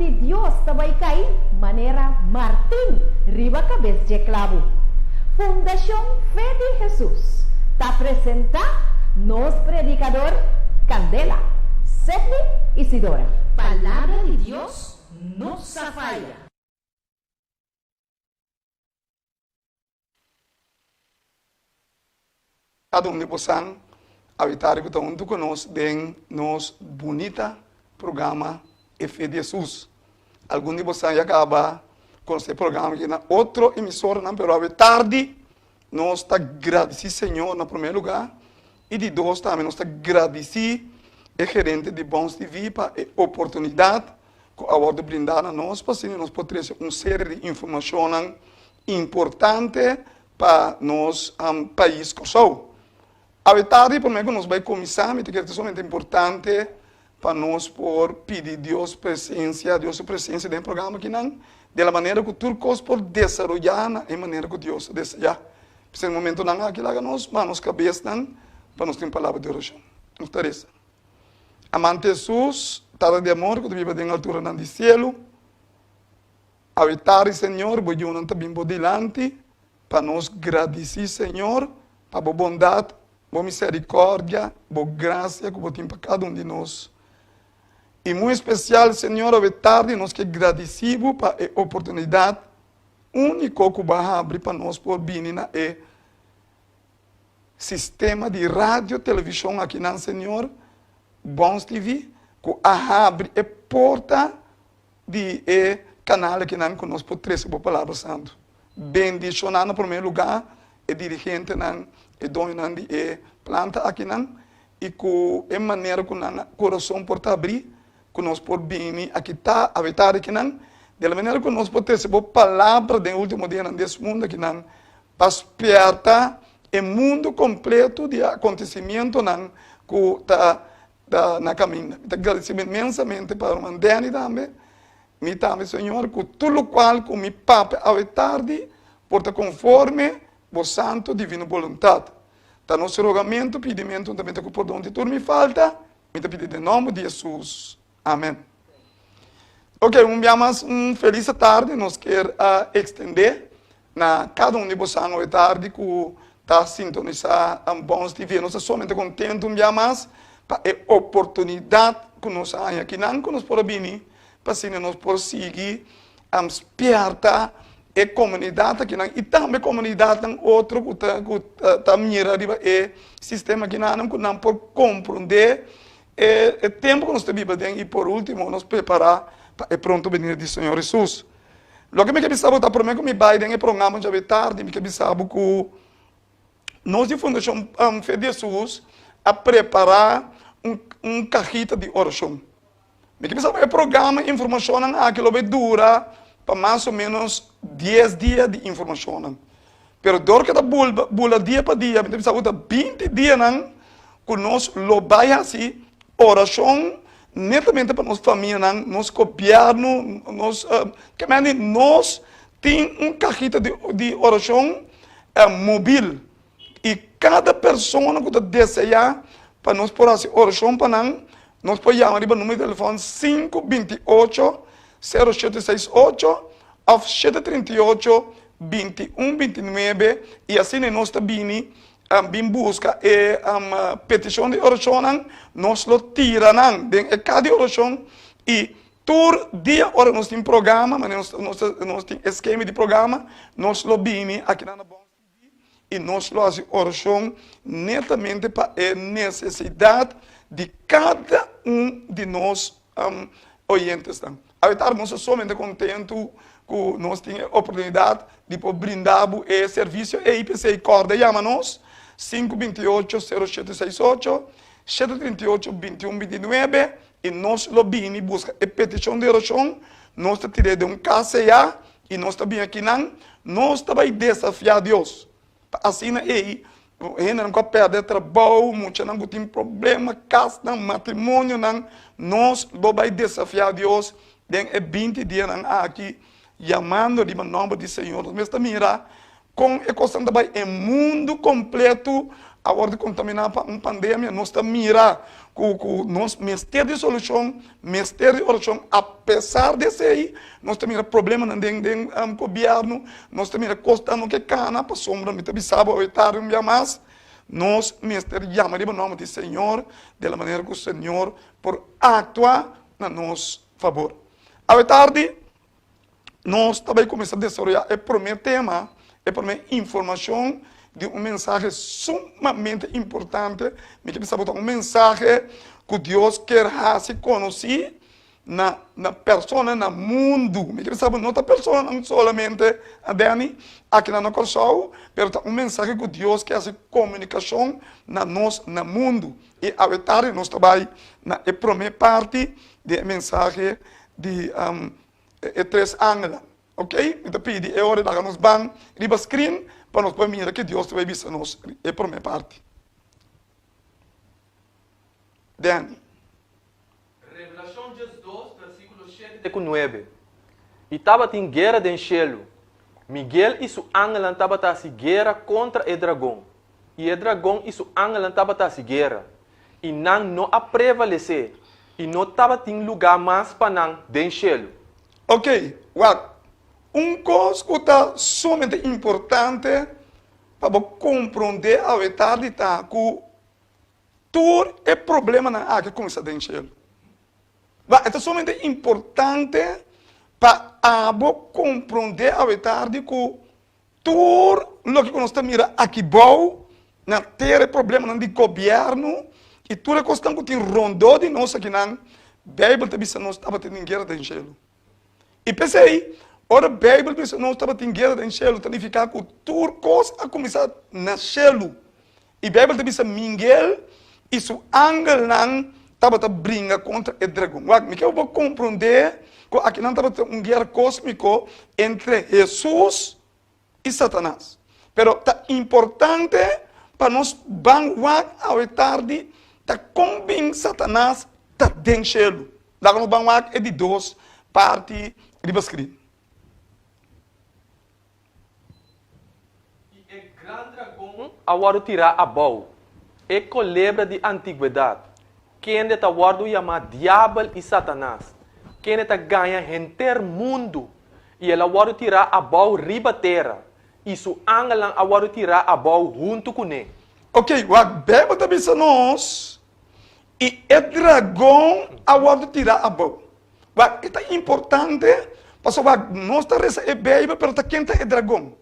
di Dios ta bai kai manera martin riba kabes dje klabu. Fundashon Fe di Hesus ta presentá nos predikador Kandela, Sedney Isidora. Palabra di Dios no sa faya. Cada un di bosan habitari cu ta hunto cu nos den nos bunita programa E Fe di Jesus. Algun di bosan ya caba conoce e programa aki na otro emisoranan, pero awe tardi nos ta gradici Señor na prome lugar y di dos tambe nos ta gradici e gerente di Bons TV pa e oportunidad cu a wordo brinda na nos pa asina nos por trece un serie di informacionnan importante pa nos pais Kòrsou. Awe tardi promé ku nos bai kuminsá mi ta kere ta sumamente importante pa nos por pidi Dios presensia, Dios su presensia den e programa akinan, di la manera ku tur kos por desaroyá na e manera ku Dios ta deseá. P'esei e momentunan aki laga nos baha nos kabesnan pa nos tin un palabra di orashon. Nos ta resa. Amante Hesus, Tata di amor ku ta biba den alturanan di sielu, Awe tardi Señor, bo yunan ta bin bo dilanti pa nos gradici Señor pa bo bondad, bo misericordia, bo gracia cu bo tin pa cada un di nos. Y muy especial Señor awe tardi nos ke gradici bo pa e oportunidad unico cu bo a habri pa nos por bini na e sistema di radio television akinan Señor, Bons TV, cu a habri e porta di e kanal akinan ku nos por trese bo Palabra Santu. Bendishoná na promé lugá e dirigentenan, e doñonan di e planta akinan i ku e manera ku nan kurason por ta abrí ku nos por bini aki ta awe tardi akinan, di la manera ku nos por trese bo Palabra den e último dianan di es mundu akinan pa spièrta e mundu kompleto di e akontesimientonan ku ta Ta na caminda. Mi ta gradeci inmensamente pa ruman Danny tambe. Mi tambe, Señor, cu tur locual cu mi papia awe tardi por ta conforme Bo santo divino boluntad. Ta nos rogamento, pidimento juntamente cu pordon di tur mi falta, mi ta pidi den nomber di Jesus. Amen. Ok, un bia mas un feliz tardi nos kier a extende na cada un di bosan awe tardi cu ta sintonisa Bons TV. Nos ta sumamente contento un bia mas pa e oportunidad cu nos a haña akinan cu nos por a bini pa asina nos por sigui spierta e comunidad akinan y tambe comunidadnan otro cu ta cu ta mira riba e sistema akinanan cu nan por comprende e tempo cu nos ta biba den y por ultimo nos prepara pa e pronto benida di Señor Jesus. Loke mi ke bisa bo ta prome ku mi bai den e programa djawe tardi mi ke bisa bo ku nos di Fundashon Fe di Hesus a prepara un un kahita di orashon. Mi ke bisa bo e programa informashonnan aki lo bai dura pa mas o menos dies dia di informashonnan. Pero dor ku ta bula dia pa dia mi ta bisa bo ta binti dianan ku nos lo bai hasi Orashon netamente pa nos famianan, nos gobièrnu, nos kementi nos tin un kajita di orashon mobil i kada persona ku ta deseá pa nos por hasi orashon pa nan, nos por yama riba numero di telefòn sinku 28 sero shete seis ocho òf shete 38 21 29 i asina nos ta bini bin buska e petishon di orashonnan, nos lo tira nan den e kas di orashon i tur dia ora nos tin programa, manera nos tin eskema di programa, nos lo bini akinan na Bons TV i nos lo hasi orashon netamente pa e nesesidat di kada un di nos oyentesnan. Awe nos ta sumamente kontentu ku nos tin e oportunidat di por brinda bo e servisio ei. P'esei kòrda yama nos sinku 28 0 shete seis ocho, shete 38 21 29 i nos lo bini buska e petishon di orashon. Nos ta tir'é den un kas eyá i nos ta bini akinan. Nos ta bai desafiá Dios Pa asina ei, hendenan ku a pèrdè trabou, muchanan ku tin problema, kasnan, matrimonionan, nos lo bai desafiá Dios den e 20 dianan aki, yamando riba nòmber di Señor. Nos mes ta mira kon e kosnan ta bai. E mundu kompletu a wòrdu kontaminá pa un pandemia. Nos ta mira ku ku nos mester di solushon, mester di orashon. Apesar di esei, nos ta mira problemanan den den gobièrnu, nos ta mira kosnan no ke kana pasobra mi ta bisa bo awe tardi un bia mas, nos mester yama riba nòmber di Señor di la manera ku Señor por aktua na nos fabor. Awe tardi nos ta bai kuminsá desaroyá e promé tema, e promé informashon di un mensahe sumamente importante. Mi ke bisa bo ta un mensahe ku Dios kier hasi konosí na na persona na mundu. Mi ke bisa bo no ta personanan solamente, Danny, akinan na Kòrsou, pero ta un mensahe ku Dios ke hasi komunikashon na nos na mundu. I awe tardi nos ta bai na e promé parti di e mensahe di e tres angelnan. Ok, mi ta pidi e ora laga nos ban riba screen pa nos por mira ke Dios ta bai bisa nos e promé parti. Danny. Revelashon 12, versíkulo shete te ku nuebe. I tabatin guera den shelu. Miguel i su angelnan tabata hasi guera kontra e dragon, i e dragon i su angelnan tabata hasi guera, i nan no a prevalesé, i no tabatin lugá mas pa nan den shelu. Ok, wak, un kos ku ta sumamente importante pa bo komprondé awe tardi ta ku Tur e problemanan aki a kuminsá den shelu. Ba, e ta sumamente importante pa abo komprondé awe tardi ku tur loke ku nos ta mira aki bou na tera, e problemanan di gobièrnu i tur e kosnan ku tin rondó di nos akinan, Beibel ta bisa nos tabatin guera den shelu. I p'esei, ora Beibel bisa nos tabatin guera den shelu, ta nifiká ku tur kos a kuminsá na shelu. I Beibel ta bisa Miguel i su angelnan tabata bringa kontra e dragon. Wak, mi ke bo komprondé ku akinan tabata un guera kósmiko entre Hesus i Satanas. Pero ta importante pa nos ban wak awe tardi ta kon bin Satanas ta den shelu. Laga nos ban wak e di dos parti riba screen. I e gran dragon a wòrdu tirá abou, e kolebra di antigwedat, kende ta wòrdu yamá Diabel i Satanas, kende ta gaña henter mundu. I el a wòrdu tirá abou riba tera, i su angelnan a wòrdu tirá abou huntu kuné. Oké, wak Beibel ta bisa nos, I e dragon a wòrdu tirá abou. Wak, e ta importante, pasobra wak, nos ta resa e Beibel, pero ta ken ta e dragon?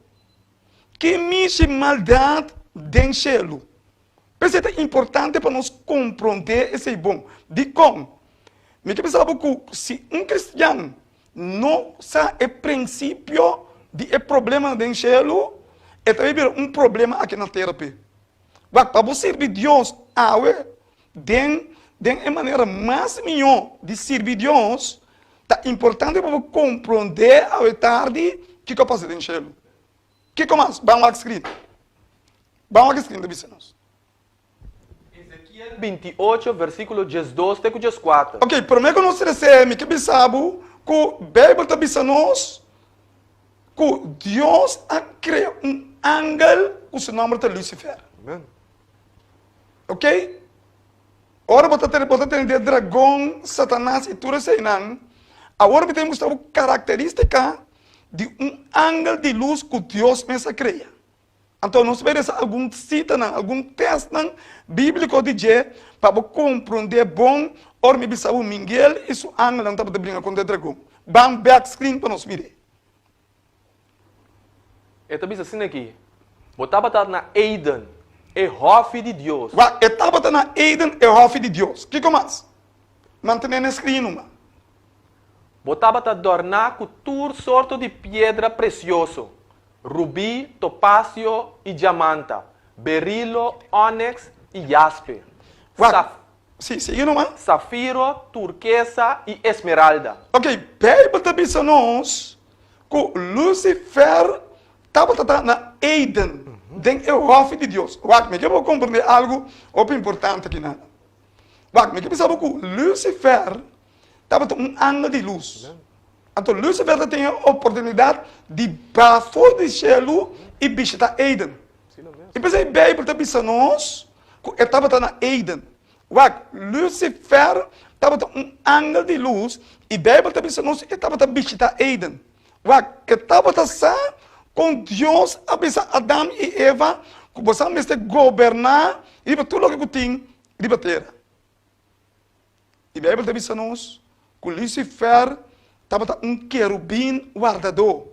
Ki mishi maldat den shelu? P'esei ta importante pa nos komprondé esei bon. Dikon? Mi ke bisa bo ku si un kristian no sa e prinsipio di e problemanan den shelu, e ta bira un problema aki na tera p'e. Wak, pa bo sirbi Dios awe den den e manera mas mihó di sirbi Dios, ta importante pa bo komprondé awe tardi kiko a pasa den shelu. Kiko mas? Ban wak skrit. Ban wak e skrin ta bisa nos. Ezekiel 28, versíkulo 12 te ku 14. Ok, promé ku nos resé, mi ke bisa bo ku Beibel ta bisa nos ku Dios a krea un angel ku su nòmber ta Lucifer. Amen. Ok? Ora bo ta tene, bo ta tene di e dragon, Satanas i tur eseinan, awor mi ta mustra bo karakterístika di un angel di lus ku Dios mes a krea. Anto nos bai resa algun sitanan, algun tèstnan bíbliko di dje pa bo komprondé bon ora mi bisa bo Miguel i su angelnan tabata bringa kontra e dragon. Ban bèk screen pa nos mir'é. E ta bisa asina aki, Bo tabata na Eden, e hòfi di Dios. Wak, e tabata na Eden, e hòfi di Dios. Kiko mas? Mantené na screen numa. Bo tabata dòrná ku tur sorto di piedra presioso, Rubí, topasio i diamanta, berilo, òneks i jaspe, Wak, si, sigui numa. safiro, turkesa i esmeralda. Ok, Beibel ta bisa nos ku Lucifer tabata ta na Eden, den e hòfi di Dios. Wak, mi ke bo komprendé algu hopi importante aki nan. Wak, mi ke bisa bo ku Lucifer tabata un angel di lus. Anto Lucifer ta tin e oportunidat di ba for di shelu i bishita Eden. I p'esei Beibel ta bisa nos ku e tabata na Eden. Wak, Lucifer tabata un angel di lus i Beibel ta bisa nos e tabata bishitá Eden. Wak, e tabata sa kon Dios a bisa Adam i Eva ku boso a mester goberná riba tur loke ku tin riba tera. I Beibel ta bisa nos ku Lucifer tabata un kerubin wardadó.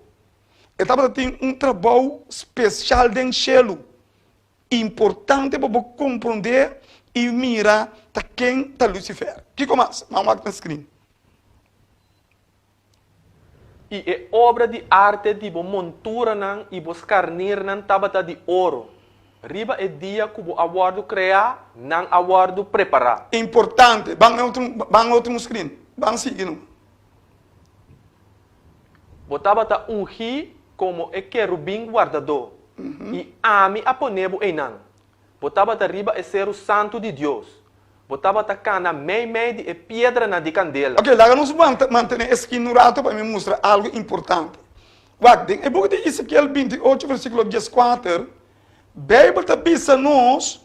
E tabata tin un trabou spesial den shelu. Importante pa bo komprondé i mira ta ken ta Lucifer. Kiko mas? Ban wak na screen. I e obra di arte di bo monturanan i bo skarnirnan tabata di oro. Riba e dia ku bo a wòrdu kreá, nan a wòrdu prepará. Importante. Ban e otro, ban otro un screen. Ban sigui no. Bo tabata ungí komo e kerubin wardadó, i ami a pone bo einan. Bo tabata riba e seru santu di Dios. Bo tabata kana meimei di e piedranan di kandela. Ok, laga nos mantené e skin un rato pa mi mustra algu importante. Wak, den e buki di Ezekiel binti ocho versíkulo dieskuater, Beibel ta bisa nos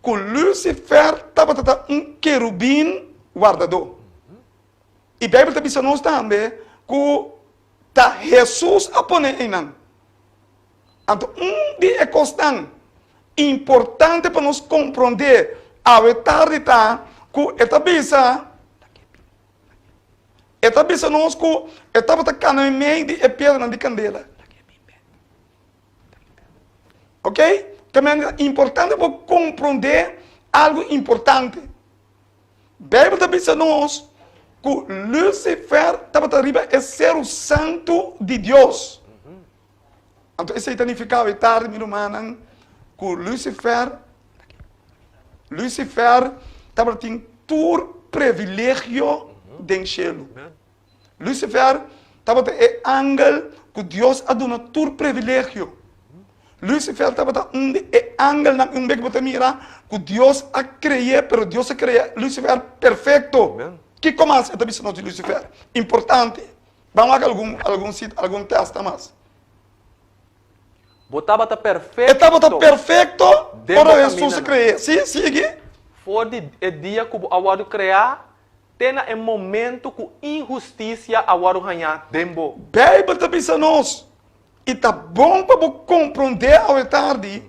ku Lucifer tabata ta un kerubin wardadó. I Beibel ta bisa nos tambe ku ta Hesus a pone einan. Anto un di e kosnan importante pa nos komprondé awe tardi ta ku e ta bisa, e ta bisa nos ku e tabata kana meimei di e piedranan di kandela. Ok? Ta manera importante pa komprondé algu importante. Beibel ta bisa nos ku Lucifer tabata riba e seru santu di Dios. Anto esei ta nifiká awe tardi, mi rumannan, ku Lucifer, Lucifer tabatin tur privilegio den shelu. Lucifer tabata e angel ku Dios a duna tur privilegio. Lucifer tabata un di e angelnan, un bek bo ta mira ku Dios a kre'é, pero Dios a krea Lucifer perfekto. Kiko mas e ta bisa nos di Lucifer? Importante. Ban wak algun algun sit algun tèsta mas. Bo tabata perfekto. E tabata perfekto ora Hesus a kre'é. Si, sigui. For di e dia ku bo a wòrdu kreá te na e momento ku inhustisia a wòrdu hañá den bo. Beibel ta bisa nos, i ta bon pa bo komprondé awe tardi,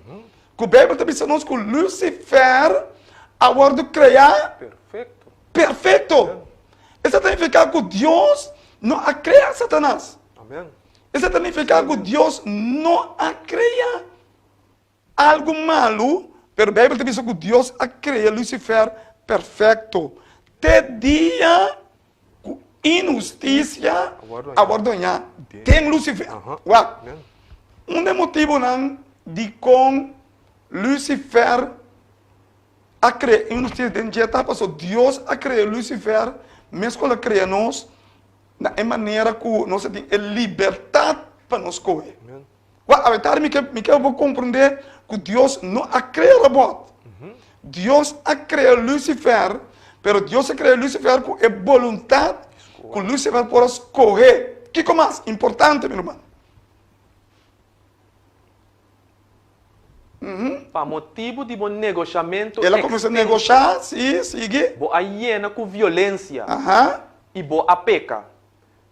ku Beibel ta bisa nos ku Lucifer a wòrdu kreá Perfekto. perfekto. Esei ta nifiká ku Dios no a krea Satanas. Amen. Esei ta nifiká ku Dios no a krea algu malu, pero Beibel ta bisa ku Dios a krea Lucifer perfekto te dia ku inhustisia a wòrdu hañá den Lucifer. Wak, un di e motibunan dikon Lucifer a krea inhustisia den dje ta pasobra Dios a krea Lucifer mes ku el a krea nos na e manera ku nos a tin e libertat pa nos skohe. Wak, awe tardi mi ke mi ke bo komprendé ku Dios no a krea robòt. Dios a krea Lucifer, pero Dios a krea Lucifer ku e boluntat ku Lucifer por a skohe. Kiko mas importante, mi ruman? Pa motibu di bo negoshamentu El a kuminsá ekstenso. negoshá, sí, sigui. Bo a yena ku violensia. Aha. I bo a peka.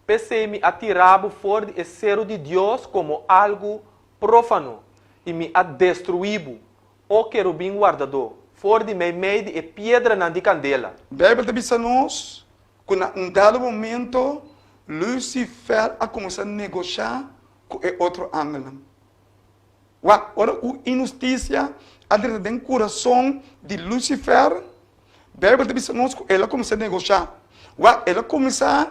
P'esei mi a tira bo for di e seru di Dios komo algu profano, i mi a destruí bo, o kerubin wardadó, for di meimei di e piedranan di kandela. Beibel ta bisa nos ku na un dado momento Lucifer a kuminsá negoshá ku e otro angelnan. Wak, ora ku inhustisia a drenta den kurason di Lucifer, Beibel ta bisa nos ku el a kuminsá negoshá. Wak, el a kuminsá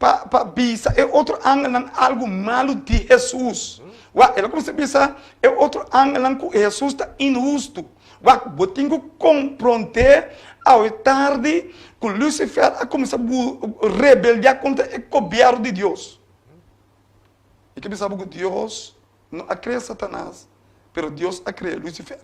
pa pa bisa e otro angelnan algu malu di Hesus. Wak, el a kuminsá bisa e otro angelnan ku Hesus ta inhustu. Wak, bo tin ku komprondé awe tardi ku Lucifer a kuminsá rebeldiá kontra e gobièrnu di Dios. Mi ke bisa bo ku Dios no a krea Satanas, pero Dios a krea Lucifer.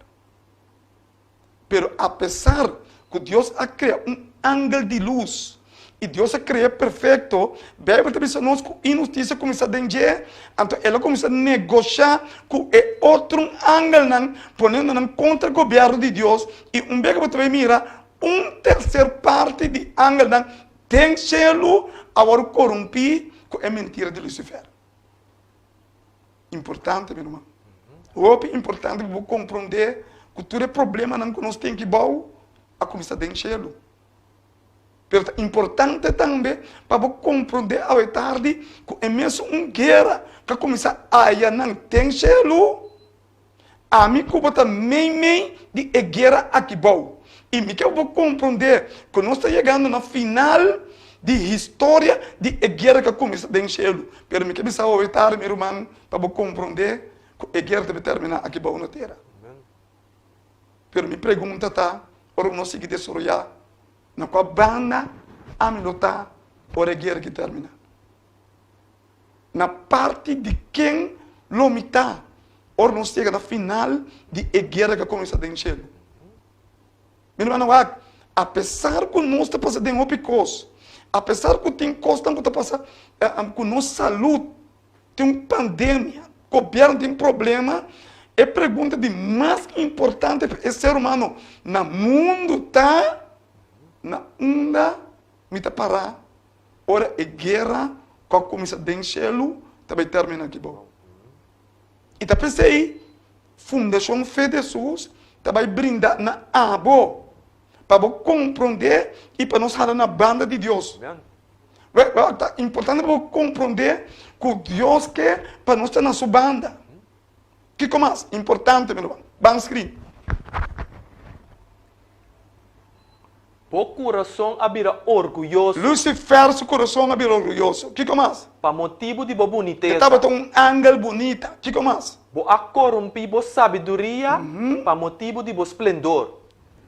Pero apesar ku Dios a krea un angel di lus. i Dios a kre'é perfekto, Beibel ta bisa nos ku inhustisia kuminsá den dje, anto el a kuminsá negoshá ku e otro angelnan, poniendo nan kontra gobièrnu di Dios, i un bes ku bo ta bai mira, un terser parti di angelnan den shelu a wòrdu korumpí ku e mentira di Lusifer. Importante, mi ruman. Hopi importante pa bo komprondé ku tur e problemanan ku nos tin aki bou a kuminsá den shelu. Pero ta importante tambe pa bo komprondé awe tardi ku e mesun un guera ku a kuminsá ayanan den shelu, ami ku bo ta meimei di e guera aki bou. I mi ke bo komprondé ku nos ta yegando na final di historia di e guera ku a kuminsá den shelu. Pero mi ke bisa awe tardi, mi ruman, pa bo komprondé ku e guera ta bai terminá aki bou na tera. Pero mi pregunta ta, ora ku nos sigui desaroyá, na kua banda ami lo ta ora e guera aki terminá? Na parti di ken lo mi ta ora nos yega na final di e guera ku a kuminsá den shelu? Mi rumannan wak, apesar ku nos ta pasa den hopi kos, apesar ku tin kosnan ku ta pasa ku nos salud, Tin un pandemia, gobierno tin problema, e pregunta di mas importante pa e ser humano na mundo ta, na unda mi ta para ora e guera cu a cuminsa den cielo ta bay termina aki bao? Y ta pesey Fundacion Fe di Jesus ta bay brinda na abo pa bo comprende y pa nos hala na banda di Dios. Wèl, ta importante pa bo komprondé ku Dios ke pa nos ta na su banda. Kiko mas importante, mi ruman? Ban skri. Bo kurason a bira orguyoso. Lusifer su kurason a bira orguyoso. Kiko mas? Pa motibu di bo bunitesa. E tabata un angel bunita. Kiko mas? Bo a korumpí bo sabiduria pa motibu di bo splendor.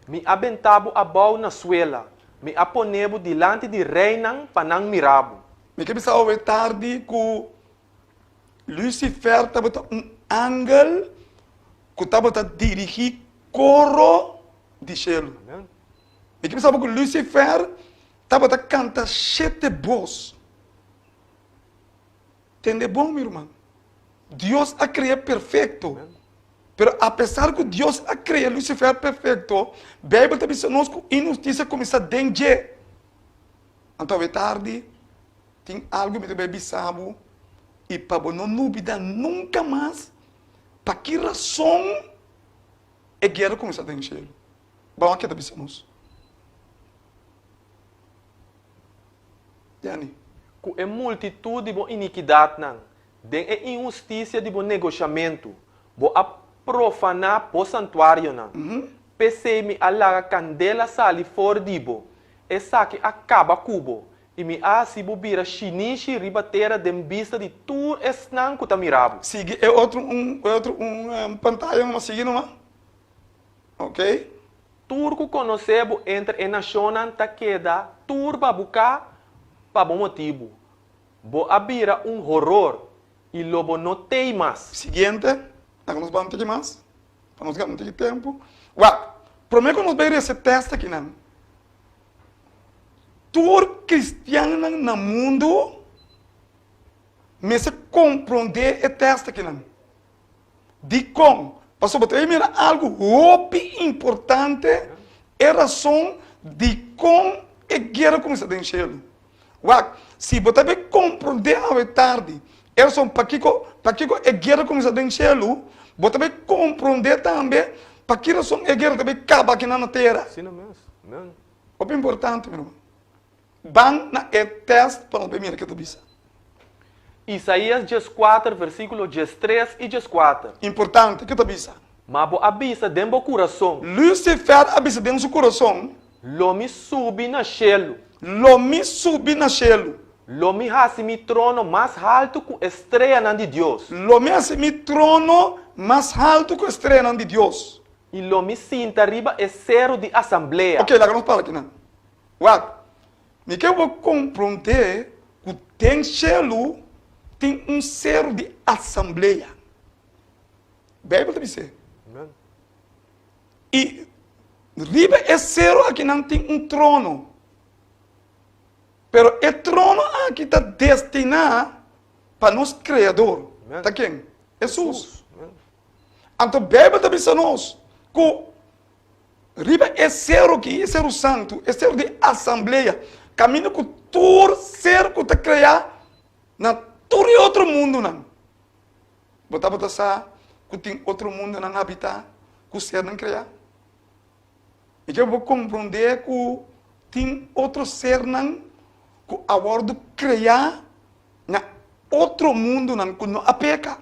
Mi a benta bo abou na suela, mi a pone bo dilanti di reinan pa nan mira bo. Mi ke bisa awe tardi ku Lucifer tabata un angel ku tabata dirigí koro di shelu. Mi ke bisa bo ku Lucifer tabata kanta shete bos. Tende bon, mi ruman. Dios a krea perfekto. Pero apesar ku Dios a krea Lucifer perfekto, Beibel ta bisa nos ku inhustisia kuminsá den dje. Anto awe tardi tin algu mi ta bai bisa bo i pa bo no nubida nunka mas pa ki rason e guera kuminsá den shelu. Bo a keda bisa nos. Yani. Ku e multitut di bo inikidatnan, den e inhustisia di bo negoshamentu, bo a profaná bo santuarionan. P'esei mi a laga kandela sali for di bo, esaki a kaba ku bo, i mi a hasi bo bira shinishi riba tera den bista di tur esnan ku ta mira bo. Sigui e otro un e otro un pantaya numa sigui numa ok. Tur ku konosé bo entre e nashonnan ta keda tur babuká pa bo motibu. Bo a bira un horor i lo bo no tei mas. Siguiente, laga nos bai un tiki mas, pa nos gana un tiki tempu. Wak, promé ku nos bai rese tèst akinan, tur kristiannan na mundu mester komprondé e tèst akinan. Dikon? Pasobra bo ta mira algu hopi importante, e rason dikon e guera kuminsá den shelu. Wak, si bo ta bin komprondé awe tardi e rason pakiko pakiko e guera kuminsá den shelu, bo ta bin komprondé tambe pa ki rason e guera ta bin kaba akinan na tera. Hopi importante, mi ruman. Ban na e tèst pa nos bai mira ke ta bisa. Isaías dieskuater, versíkulo diestres i dieskuater. Importante, ke ta bisa? Ma bo a bisa den bo kurason. Lucifer a bisa den su kurason. Lo mi subi na shelu. Lo mi subi na shelu. Lo mi hasi mi trono mas haltu ku e streanan di Dios. Lo mi hasi mi trono mas haltu ku e streanan di Dios. I lo mi sinta riba e seru di asamblea. Oke, laga nos para akinan. Wak, mi ke bo komprondé ku den shelu tin un seru di asamblea. Beibel ta bis'é. I riba e seru akinan tin un trono. Pero e trono aki ta destiná pa nos Kreador. Ta ken? Hesus. Anto Beibel ta bisa nos ku riba e seru aki, e seru santu, e seru di asamblea, kaminda ku tur ser ku ta kreá na tur e otro mundunan. Bo tabata sa ku tin otro mundunan habitá ku sernan kreá? Mi ke bo komprondé ku tin otro sernan ku a wòrdu kreá na otro mundunan ku no a peka.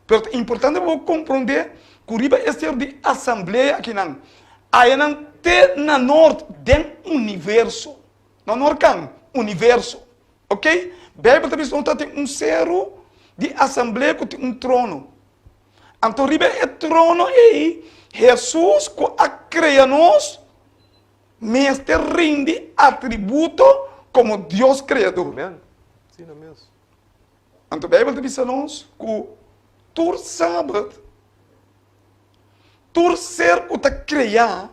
Pero ta importante pa bo komprondé ku riba e ser di asamblea akinan, ayanan te na nort den universo, no norkan, universo, ok? Beibel ta bisa nos ta tin un seru di asamblea ku tin un trono. Anto riba e trono ei, Hesus ku a krea nos mester rindi atributo komo Dios Kreador. Amen. Asina mes. Anto Beibel ta bisa nos ku tur sabat, tur ser ku ta kreá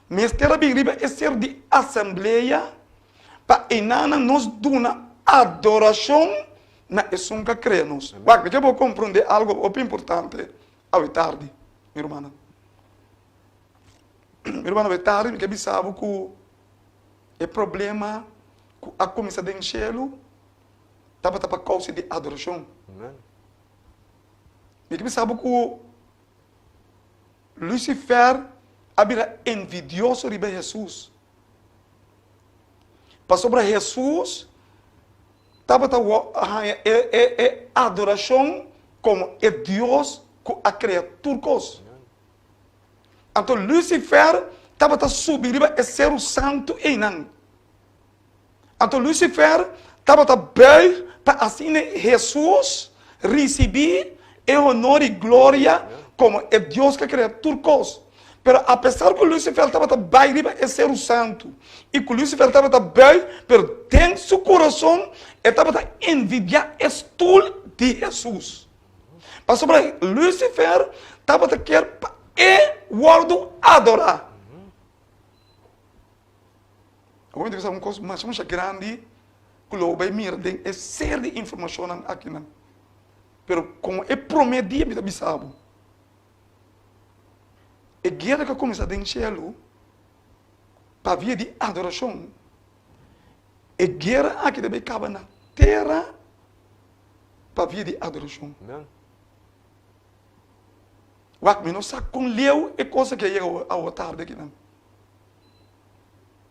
mester a bin riba e ser di asamblea pa enanan nos duna adorashon na esun ku a krea nos. Wak, mi ke bo komprondé algu hopi importante awe tardi, mi rumannan. Mi rumannan, awe tardi mi ke bisa bo ku e problema ku a kuminsá den shelu tabata pa kousa di adorashon. Mi ke bisa bo ku Lucifer a bira envidioso riba Hesus. Pasobra Hesus tabata haña e adorashon komo e Dios ku a krea tur kos. Anto Lucifer tabata subi riba e seru santu einan. Anto Lucifer tabata buig pa asina Hesus risibí e honor i gloria komo e Dios ku a krea tur kos. Pero apesar ku Lucifer tabata bai riba e seru santu i ku Lucifer tabata buig, pero den su kurason e tabata envidiá e stul di Hesus. Pasobra Lucifer tabata kier pa e wòrdu adorá. Awor mi ta bisa un kos masha masha grandi ku lo bo bai mira den e ser di informashonnan akinan. Pero komo e promé dia mi ta bisa bo, e guera ku a kuminsá den shelu pa via di adorashon, e guera aki ta bai kaba na tera pa via di adorashon. Wak, mi no sa kon leu e kos aki a yega awo tardi akinan.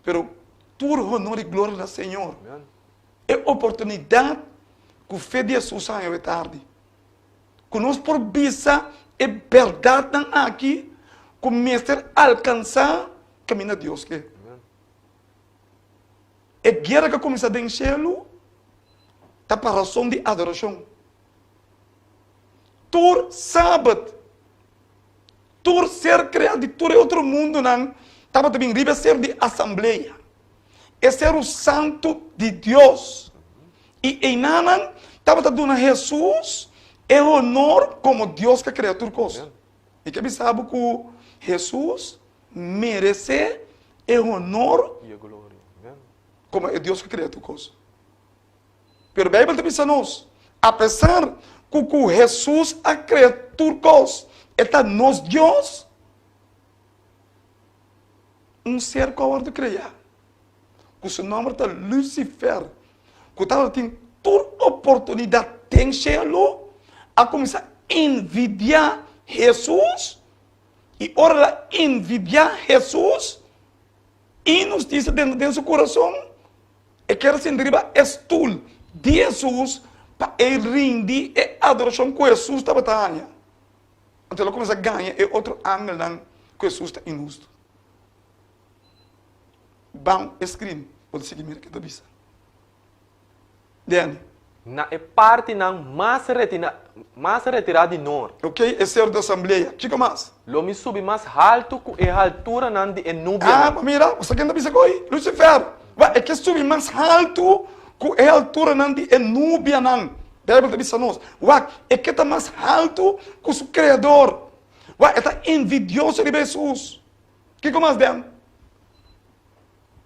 Pero tur honor i gloria na Señor. E oportunidat ku fe di Hesus a haña awe tardi, ku nos por bisa e bèrdatnan aki ku mester alkansá kaminda Dios ke. E guera ku a kuminsá den shelu ta pa rason di adorashon. Tur sabat Tur ser kreá di tur e otro mundunan tabata bin riba e seru di asamblea, e seru santu di Dios. I einanan tabata duna Hesus e honor komo Dios ku a krea tur kos. Mi ke bisa bo ku Hesus meresé e honor komo e Dios ku a krea tur kos. Pero Bijbel ta bisa nos, apesar ku ku Hesus a krea tur kos, e ta nos Dios. Un ser ku a wòrdu kreá, ku su nòmber ta Lucifer, ku tabatin tur oportunidat den shelu, a kuminsá envidiá Hesus, i ora el a envidiá Hesus, inhustisia drenta den su kurason. E kier sinti riba e stul di Hesus pa e rindi e adorashon ku Hesus tabata haña. Anto el a kuminsá gaña e otro angelnan ku Hesus ta inhustu. Ban e screen, bo ta sigui mira ke ta bisa. Danny. Na e partinan mas mas retirá di nort. Ok, e seru di asamblea. Kiko mas? Lo mi subi mas haltu ku e halturanan di e nubianan. Ah, bo mira, bo sa ken ta bisa ko'i? Lucifer. Wak, e ke subi mas haltu ku e halturanan di e nubianan. Beibel ta bisa nos. Wak, e ke ta mas haltu ku su Kreador. Wak, e ta envidioso riba Hesus. Kiko mas, Dan?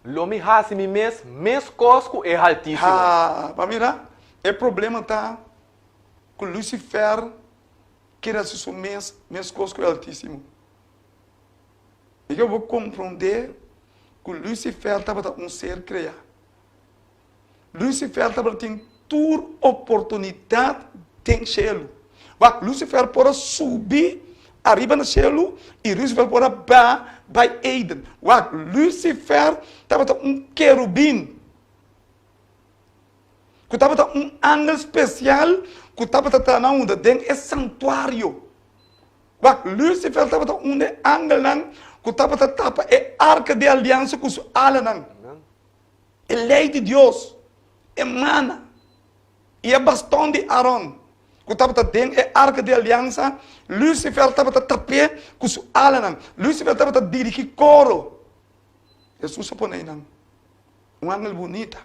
Lo mi hasi mi mes meskos ku e Haltísimo. Ha, bo a mira? E problema ta ku Lucifer ker hasi su mes meskos ku e Haltísimo. Mi ke bo komprondé ku Lucifer tabata un ser kreá. Lucifer tabatin tur oportunidat den shelu. Wak, Lucifer por a subi ariba na shelu i Lucifer por a ba bai Eden. Wak, Lucifer tabata un kerubin, ku tabata un angel spesial ku tabata ta na unda? Den e santuario. Wak, Lucifer tabata un di e angelnan ku tabata tapa e arka di aliansa ku su alanan. E lei di Dios, e mana i e baston di Aron ku tabata den e arka di aliansa, Lucifer tabata tap'é ku su alanan. Lucifer tabata dirigí koro. Hesus a pone einan un angel bunita.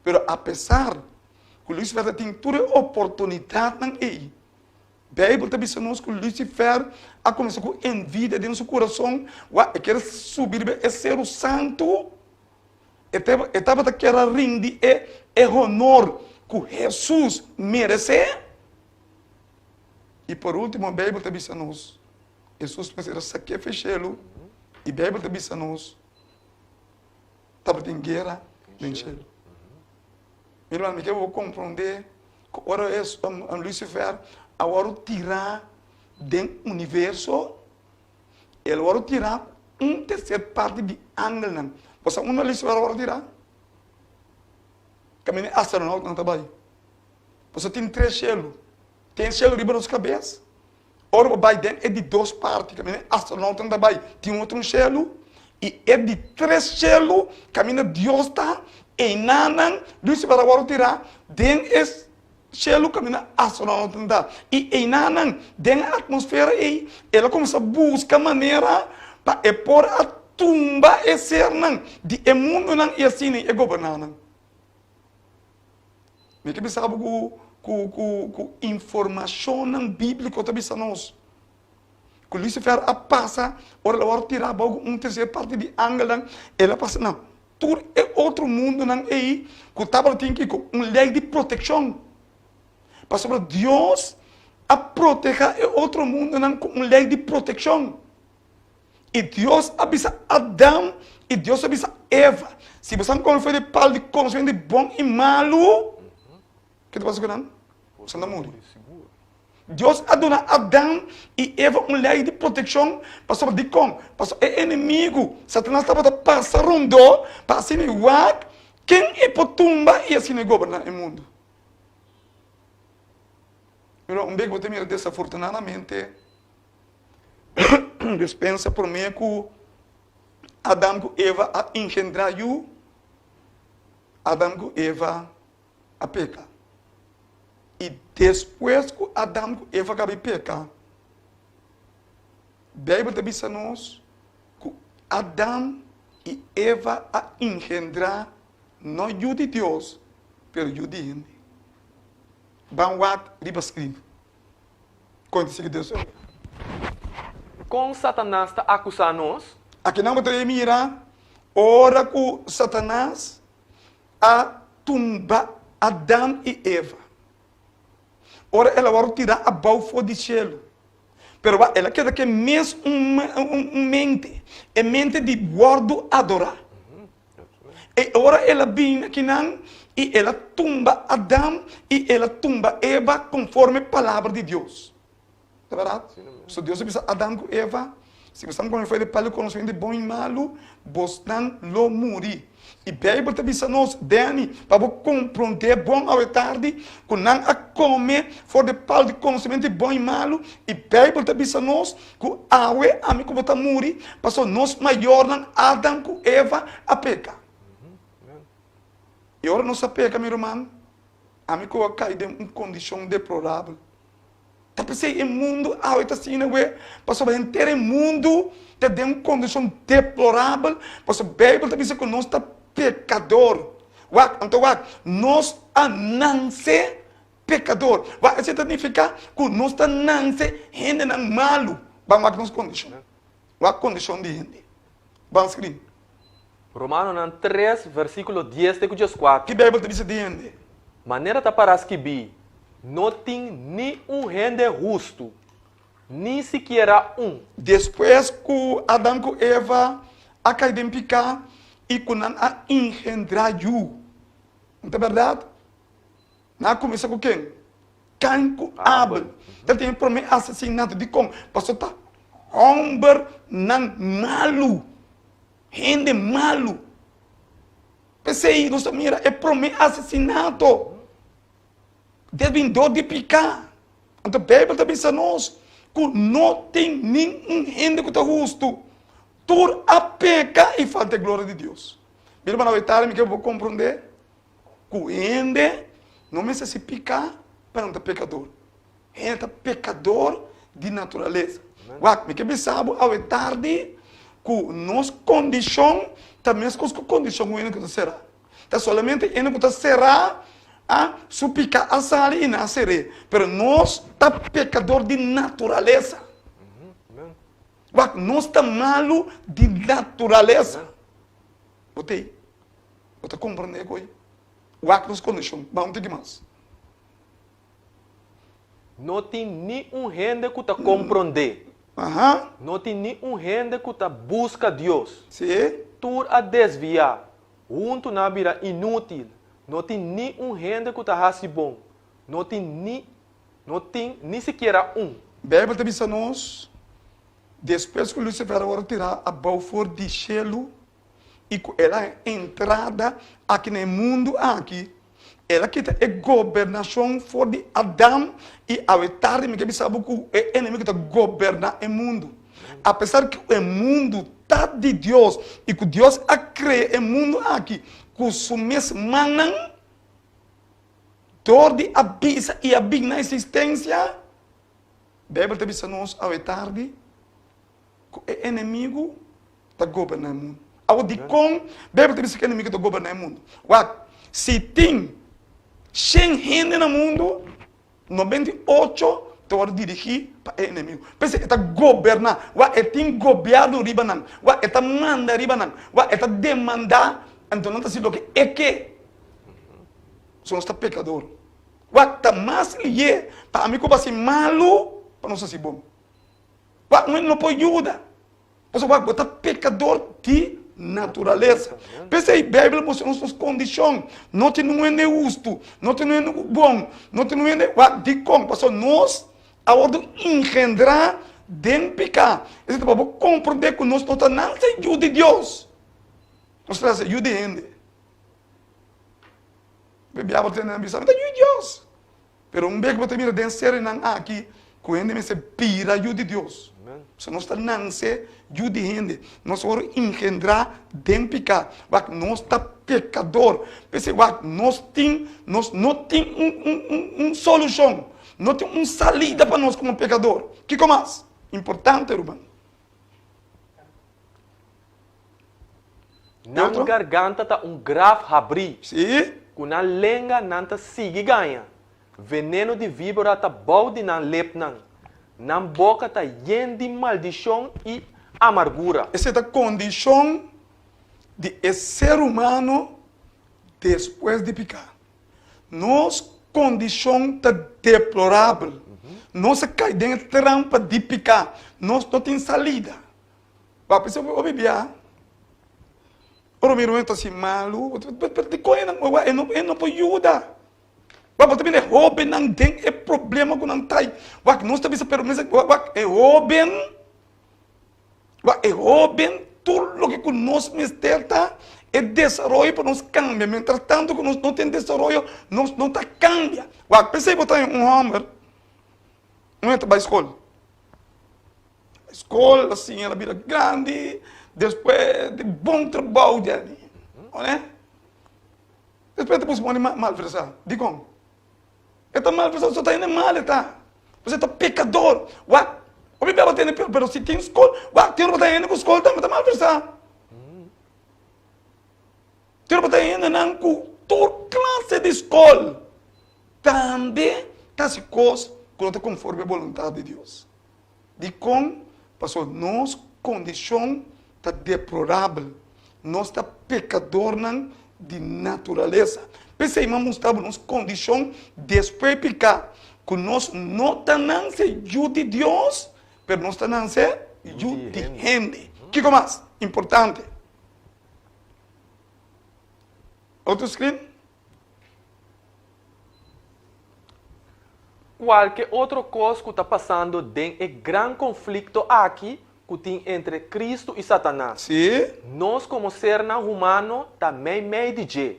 Pero apesar ku Lucifer ta tin tur e oportunidatnan ei, Beibel ta bisa nos ku Lucifer a kuminsá ku envidia den su kurason, wak e kier subi riba e seru santu. E e tabata kier a rindi e e honor ku Hesus meresé. I por último, Beibel ta bisa nos, Hesus mester a saké fe shelu, i Beibel ta bisa nos, tabatin guera den shelu. Mi ruman, mi ke bo komprondé ku ora Lucifer a wòrdu tirá den universo, El wòrdu tirá un terser parti di angelnan. Bo sa unda Lucifer a wòrdu tirá? Kaminda e astronautnan ta bai. Pasobra tin tres shelu. Tin e shelu riba nos kabes. Ora bo bai den e di dos parti, kaminda e astronautnan ta bai, tin otro un shelu. I e di tres shelu, kaminda Dios ta, einanan Lucifer a wòrdu tirá den e Shelu kaminda astronautan ta i einanan den e atmosfera ei el a kuminsá buska manera pa e por a tumba e sernan di e mundunan i asina e goberná nan. Mi ke bisa bo ku ku ku ku informashonnan bíbliko ta bisa nos ku Lucifer a pasa ora el a wòrdu tirá abou ku un terser parti di angelnan el a pasa na Tur e otro mundonan ei ku tabatin kiko? Un lei di protekshon. Pasobra Dios a protehá e otro mundonan ku un lei di protekshon. I Dios a bisa Adam i Dios a bisa Eva, si boso a kome for di e palu di konosementu di bon i malu, ke ta pasa ku nan? Boso ta muri. Dios a duna Adam i Eva un lei di protekshon pasobra dikon? Pasobra e enemigu, Satanas, tabata pasa rondó pa asina e wak ken e por tumba i asina e goberná e mundu. Mira, un bek bo ta mira desafortunadamente despensa promé ku Adam ku Eva a engendrá yu, Adam ku Eva a peka. I despues ku Adam ku Eva kaba di peka, Beibel ta bisa nos ku Adam i Eva a engendrá no yu di Dios, pero yu di hende. Ban wak riba skrin. Kon ta sigui Dios oye? Kon Satanas ta akusá nos? Akinan bo ta mira ora ku Satanas a tumba Adam i Eva. Ora el a wòrdu tirá abou for di shelu. Pero wak, el a keda ku e mes un un mente, e mente di wòrdu adorá. I ora el a bini akinan i el a tumba Adam i el a tumba Eva konforme palabra di Dios. Ta bèrdat? So Dios a bisa Adam ku Eva, Si bosnan kome for di palu di konosementu di bon i malu, bosnan lo muri. I Beibel ta bisa nos, Danny, pa bo komprondé bon awe tardi, ku nan a kome for di palu di konosementu di bon i malu, i Beibel ta bisa nos ku awe ami ku bo ta muri, pasobra nos mayornan Adam ku Eva a peka. I ora nos a peka, mi ruman, ami ku bo a kai den un kondishon deplorabel. Ta p'esei e mundu awe ta asina awe, pasobra henter e mundu ta den un kondishon deplorabel, pasobra Beibel ta bisa ku nos ta pekador. Wak, anto wak, nos a nanse pekador. Wak, esei ta nifiká ku nos ta nanse hendenan malu. Ban wak nos kondishon. Wak kondishon di hende. Ban skrin. Romanonan tres, versíkulo dies te ku dieskuater. Ki Beibel ta bisa di hende? Manera ta pará skibí, No tin ni un hende hustu, ni sikiera un. Despues ku Adam ku Eva a kai den piká i ku nan a engendrá yu, no ta bèrdat? Nan a kuminsá ku ken? Kain ku Abel. Ta tin e promé asesinato. Dikon? Pasobra ta hòmbernan malu, hende malu. P'esei nos ta mira e promé asesinato debí dor di piká. Anto Beibel ta bisa nos ku no tin ningun hende ku ta hustu. Tur a peka i falta e gloria di Dios. Mi hermano, awe tardi mi ke bo komprondé ku hende no mester hasi piká pa nan ta pekador. Hende ta pekador di naturalesa. Wak, mi ke bisa bo awe tardi ku nos kondishon ta meskos ku kondishon ku hende ku ta será. Ta solamente hende ku ta será a su piká a sali i nan a ser'é. Pero nos ta pekador di naturalesa. Wak, nos ta malu di naturalesa. Bo t'ei? Bo ta komprondé ku ei? Wak nos kondishon. Ban un tiki mas. No tin ni un hende ku ta komprondé. No tin ni un hende ku ta buska Dios. Tur a desviá, huntu nan a bira inútil. No tin ni un hende ku ta hasi bon. No tin ni, no tin ni sikiera un. Beibel ta bisa nos, Despues ku Lusifer a wòrdu tirá abou for di shelu, i ku el a entrada aki na e mundu aki, el a kita e gobernashon for di Adam i awe tardi mi ke bisa bo ku e enemigu ta goberná e mundu. Apesar ku e mundu ta di Dios i ku Dios a krea e mundu aki ku su mes mannan, dor di a bisa i a bin na esistensia, Beibel ta bisa nos awe tardi ku e enemigu ta goberná e mundu. Awor, dikon Beibel ta bisa ku e enemigu ta goberná e mundu? Wak, si tin shen hende na mundu, 98 ta wòrdu dirigí pa e enemigu. P'esei e ta goberná. Wak, e tin gobièrnu riba nan. Wak, e ta manda riba nan. Wak, e ta demandá, anto nan ta hasi loke e ke. So nos ta pekador. Wak, ta mas lié pa ami ku bo hasi malu pa nos hasi bon. Wak, un hende no por yuda. Pasobra wak, bo ta pekador di naturalesa. P'esei Beibel a mustra nos nos kondishon. No tin un hende hustu, no tin un hende ku bon, no tin un hende, wak, dikon? Pasobra nos a wòrdu engendrá den piká. Esei ta pa bo komprondé ku nos no ta nase yu di Dios, nos ta nase yu di hende. Biblia bo tende nan bisa, mi ta yu di Dios. Pero un bek bo ta mira den serenan aki ku hende mester bira yu di Dios. Pasobra nos ta nanse yu di hende. Nos a wòrdu engendrá den piká. Wak, nos ta pekador. P'esei wak, nos tin, nos no tin un, un, un, un solushon. No tin un salida pa nos komo pekador. Kiko mas? Importante, ruman. Nan garganta ta un graf habrí. Sí. Ku nan lenga nan ta sigui gaña. Veneno di víbora ta bou di nan lepnan. Nan boka ta yen di maldishon i amargura. Esei ta kondishon di e ser humano despues di piká. Nos kondishon ta deplorabel. Nos a kai den e trampa di piká. Nos no tin salida. Ba pensa hopi bia ora mi ruman ta hasi malu pero dikon e no e no por yuda wak bo ta mira e hobennan den e problema ku nan ta wak nos ta bisa pero mester wak e hoben wak e hoben tur loke ku nos mester ta e desaroyo pa nos kambia mientras tanto ku nos no tin desaroyo nos no ta kambia wak p'esei bo ta un hòmber un hende ta bai skol. Skol a siña el a bira grandi despues di bon trabou di ali. Oné? Despues ta busca pone malversá. Dikon? E ta malversá so ta hende mal e ta. Pasobra e ta pekador. Wak, hopi bia bo tende pior, pero si tin skol, wak, tin ora bo ta hende ku skol tambe ta malversá. Tin ora bo ta hendenan ku tur klase di skol tambe ta hasi kos ku no ta konforme boluntat di Dios. Dikon? Pasobra nos kondishon ta deplorabel. Nos ta pekadornan di naturalesa. P'esei mi a mustra bo nos kondishon despues di piká, ku nos no ta nanse yu di Dios, pero nos ta nanse yu di hende. Kiko mas importante? Otro screen. Kualke otro kos ku ta pasando den e gran konflikto aki ku tin entre Kristu i Satanas, nos komo sernan humano ta meimei di dje.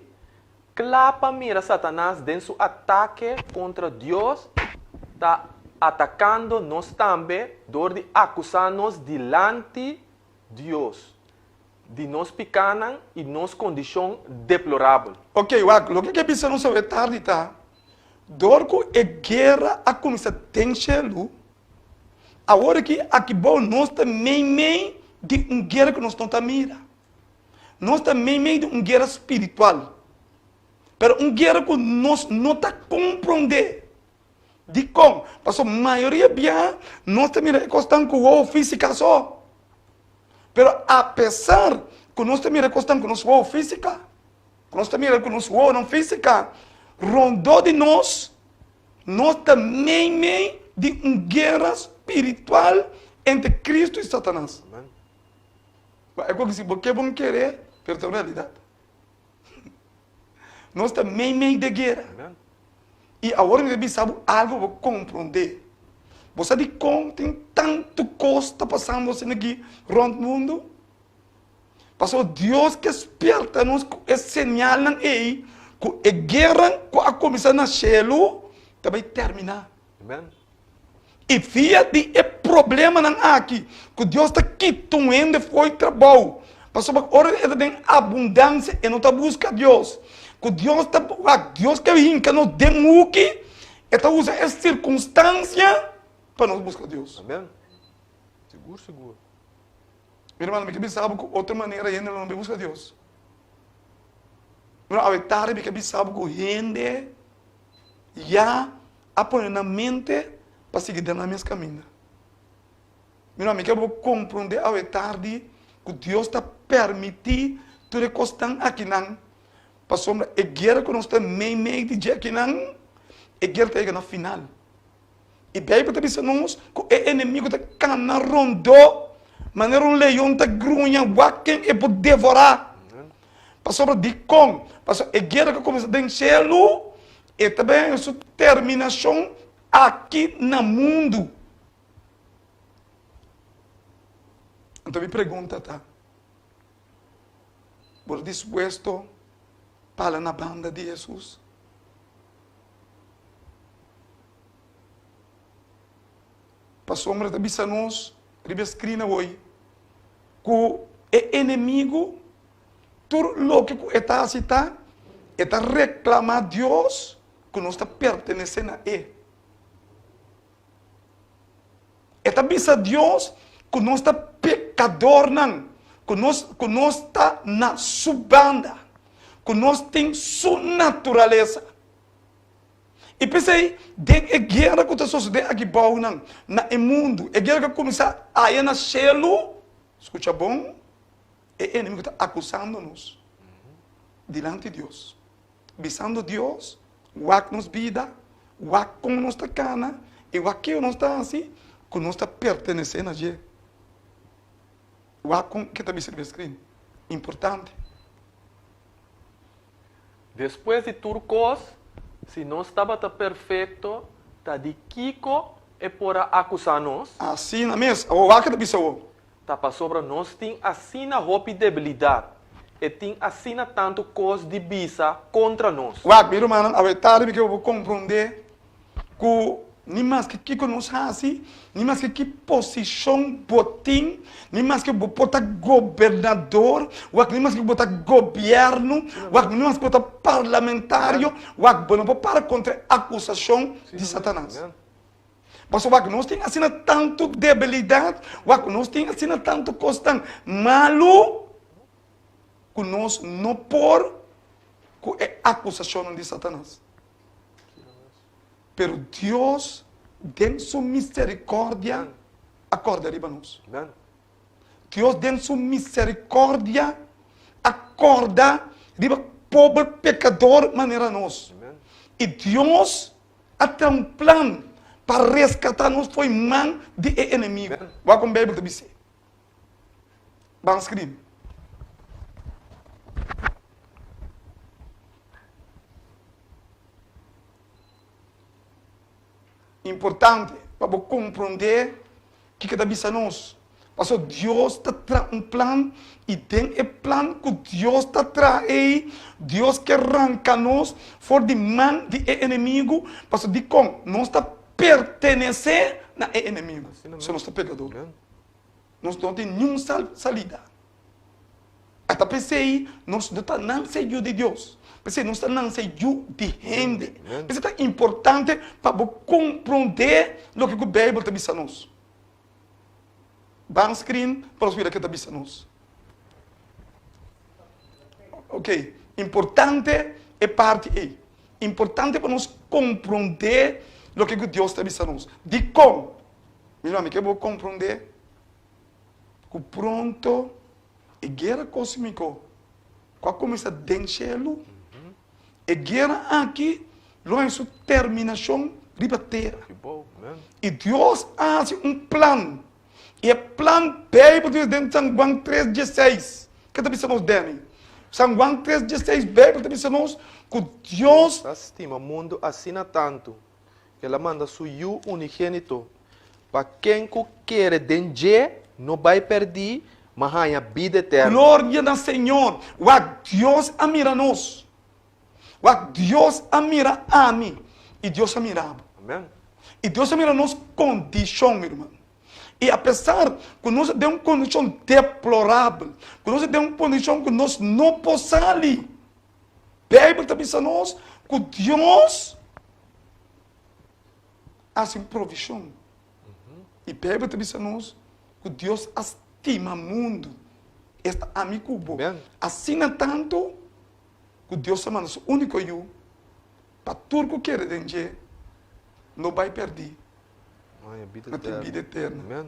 Kla pa mira Satanas den su atake kontra Dios ta atakando nos tambe dor di akusá nos dilanti Dios. Di nos pikánan i nos kondishon deplorabel. Ok, wak, loke ke bisa nos awe tardi ta, dor ku e guera a kuminsá den shelu, awor aki aki bou nos ta meimei di un guera ku nos no ta mira. Nos ta meimei di un guera spiritual, pero un guera ku nos no ta komprondé. Dikon? Pasobra mayoria biaha nos ta mira e kosnan ku wowo físika so. Pero apesar ku nos ta mira e kosnan ku nos wowo físika, ku nos ta mira ku nos wowonan físika, rondó di nos, nos ta meimei di un guera spiritual entre Kristu i Satanas. E ku si bo ke bo no kere, pero ta un realidat. Nos ta meimei de guera. I awor mi ta bisa bo algu bo komprondé. Bo sa dikon tin tantu kos ta pasando asina aki rònt mundu? Pasobra Dios ke spièrta nos ku e señalnan ei ku e guera ku a kuminsá na shelu ta bai terminá. I via di e problemanan aki ku Dios ta kita un hende fo'i trabou, pasobra ora e ta den abundansia e no ta buska Dios, ku Dios ta wak, Dios ke hinka nos den huki, e ta usa e sirkunstansia pa nos buska Dios. Amen. Sigur, sigur. Mi hermano, mi ke bisa bo ku otro manera hende lo no bin buska Dios. Mi hermano, awe tardi mi ke bisa bo ku hende ya a pone nan mente pa sigui den nan mes kaminda. Mira, mi ke bo komprondé awe tardi ku Dios ta permití tur e kosnan akinan, pasobra e guera ku nos ta meimei di dje akinan, e guera ta yega na final. I Beibel ta bisa nos ku e enemigu ta kana rondó manera un leon ta gruña wak ken e por devorá. Pasobra dikon? Pasobra e guera ku a kuminsá den shelu, e ta bai haña su terminashon aki na mundu. Anto mi pregunta ta, Bo ta dispuesto pa hala na banda di Hesus? Pasobra ta bisa nos riba e screen awor ku e enemigu tur loke ku e ta hasi ta e ta reklamá Dios ku nos ta pertenesé na e. E ta bisa Dios ku nos ta pekadornan, ku nos ku nos ta na su banda, ku nos tin su naturalesa. I p'esei, den e guera ku ta sosodé aki bounan na e mundu, e guera ku a kuminsá aya na shelu, skucha bon, e enemigu ta akusando nos dilanti Dios, bisando Dios, Wak nos bida, wak kon nos ta kana i wak kiko nos ta hasi ku nos ta pertenesé na dje. Wak kon ke ta bisa riba e skrin. Importante. Despues di tur kos, si nos tabata perfekto, ta di kiko e por a akusá nos? Asina mes, awor wak ke ta bisa awor. Ta pasobra nos tin asina hopi debilidat, e tin asina tantu kos di bisa kontra nos. Wak, mi rumannan, awe tardi mi ke bo komprondé ku ni maske kiko nos hasi, ni maske ki posishon bo tin, ni maske bo por ta gobernador, wak ni maske bo ta gobièrnu, wak ni maske bo ta parlamentario, wak bo no por para kontra e akusashon di Satanas. Pasobra wak nos tin asina tantu debilidat, wak nos tin asina tantu kosnan malu ku nos no por ku e akusashonnan di Satanas. Pero Dios den su miserikòrdia a kòrda riba nos. Dios den su miserikòrdia. a kòrda riba pober pekador manera nos. I Dios a traha un plan pa reskatá nos for man di e enemigu. Wak kon Beibel ta bis'é. Ban skribi. Importante pa bo komprondé kiko ta bisa nos. Pasobra Dios ta traha un plan i den e plan ku Dios ta traha ei, Dios ke ranka nos for di man di e enemigu. Pasobra dikon? Nos ta pertenesé na e enemigu. So nos ta pekador. Nos no tin niun salida. Ata p'esei nos no ta nanse yu di Dios. P'esei nos ta nanse yu di hende. P'esei ta importante pa bo komprondé loke ku Beibel ta bisa nos. Ban screen pa nos mira ke ta bisa nos. Ok, importante e parti ei. Importante pa nos komprondé loke ku Dios ta bisa nos. Dikon? Mira, mi ke bo komprondé ku pronto e guera kósmiko ku a kuminsá den shelu, e guera aki lo haña su terminashon riba tera. I Dios a hasi un plan, i e plan Beibel ta bisa den San Juan tres dieseis. Ke ta bisa nos, Danny? San Juan tres dieseis, Beibel ta bisa nos ku Dios. Dios a stima mundu asina tantu El a manda su Yu unigénito, pa ken ku kere den dje no bai pèrdí, ma haña bida eterno. Gloria na Señor! Wak Dios a mira nos. Wak Dios a mira ami i Dios a mira bo. Amén. I Dios a mira nos kondishon, mi ruman. I apesar ku nos ta den un kondishon deplorabel, ku nos ta den un kondishon ku nos no por sali, Beibel ta bisa nos ku Dios a hasi un provishon. I Beibel ta bisa nos ku Dios a stima mundu, esta ami ku bo, asina tantu ku Dios a manda su úniko Yu pa tur ku kere den dje no bai pèrdí, ma tin bida eterno.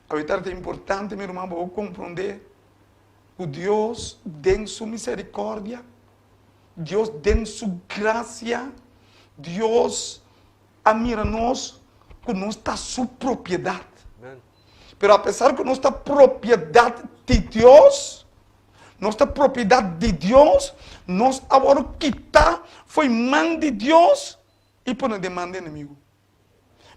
Awe ta importante, mi ruman, pa bo komprondé Ku Dios den su misericordia, Dios den su gracia, Dios a mira nos ku nos ta su propiedad. Pero apesar ku nos ta propiedad di Dios, nos ta propiedad di Dios, nos a wòrdu kitá fo'i man di Dios i pone den man di enemigu.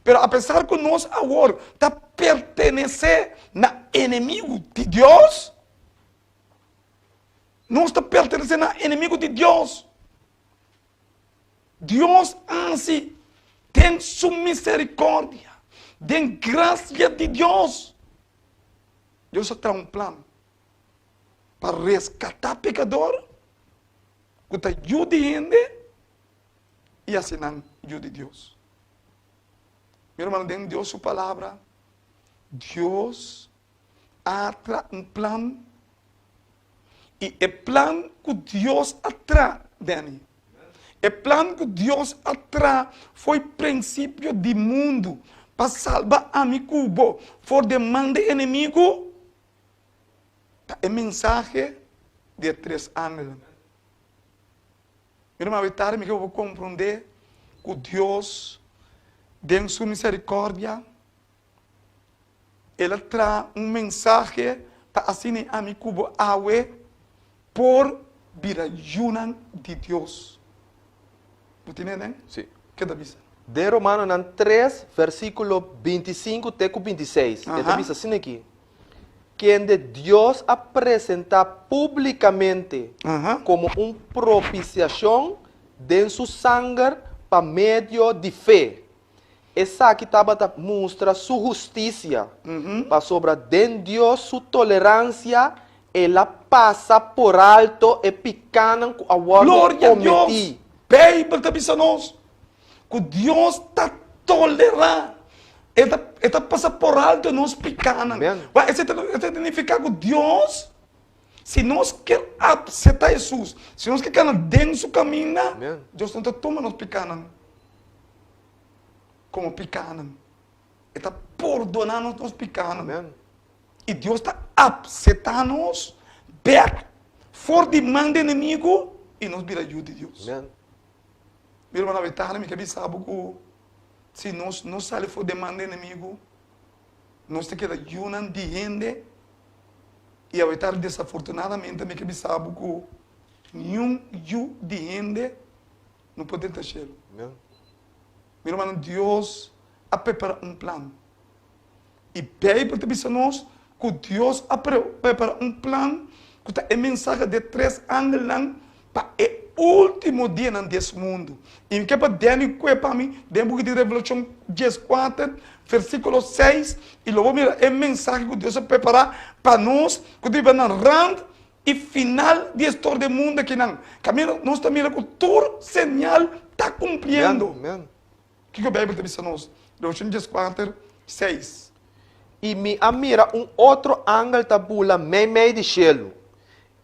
Pero apesar ku nos awor ta pertenesé na enemigu di Dios, nos ta pertenesé na enemigu di Dios. Dios hasi den su misericordia, den gracia di Dios, Dios a traha un plan pa rescatá pecador ku ta yu di hende i hasi nan yu di Dios. Mi rumannan, den Dios su Palabra, Dios a traha un plan i e plan ku Dios a traha, Danny, e plan ku Dios a traha fo'i prinsipio di mundu pa salba ami ku bo for den man di enemigu, ta e mensahe di e tres angelnan. Mi ruman, awe tardi mi ke bo komprondé ku Dios den su miserikordia El a traha un mensahe pa asina ami ku bo awe por bira yunan di Dios. Bo tene den? Sí. Ke ta bisa? Den Romanonan tres, versíkulo 25 te ku 26, e ta bisa asina aki, kende Dios a presentá públikamente komo un propisiashon den su sanger pa medio di fe. Esaki tabata mustra su hustisia, pasobra den Dios su toleransia el a pasa por alto e pikánan ku a wòrdu Gloria a Dios! kometí. Beibel ta bisa nos ku Dios ta tolerá, e ta, e ta pasa por alto nos pikánan. Amén. Wak, esei ta, esei ta nifiká ku Dios, si nos ke apseptá Hesus, si nos ke kana den su kaminda, Amén. Dios no ta tuma nos pikánan komo pikánan. E ta pordoná nos nos pikánan. Amén. I Dios ta apseptá nos bèk. for di man di enemigu i nos bira yu di Dios. Amen. Mi hermano Betano, mi ke bisa bo ku si nos no sali for di man di enemigu, nos ta keda yunan di hende i awetar desafortunadamente mi ke bisa bo ku niun yu di hende no por drenta shelu. Amen. Mi hermano, Dios a prepara un plan. I Beibel ta bisa nos ku Dios a prepara un plan ku ta e mensahe di e tres angelnan pa e último dianan di es mundu. I mi ke pa Danny kue pa mi den buki di Revelashon dieskuater, versíkulo seis, i lo bo mira e mensahe ku Dios a prepara pa nos ku ta biba na rand i final di e storia di e mundu akinan. Kaminda nos ta mira ku tur señal ta kumpliendo. Amen. Kiko Beibel ta bisa nos? Revelashon dieskuater, seis. I mi a mira un otro angel ta bula meimei di shelu,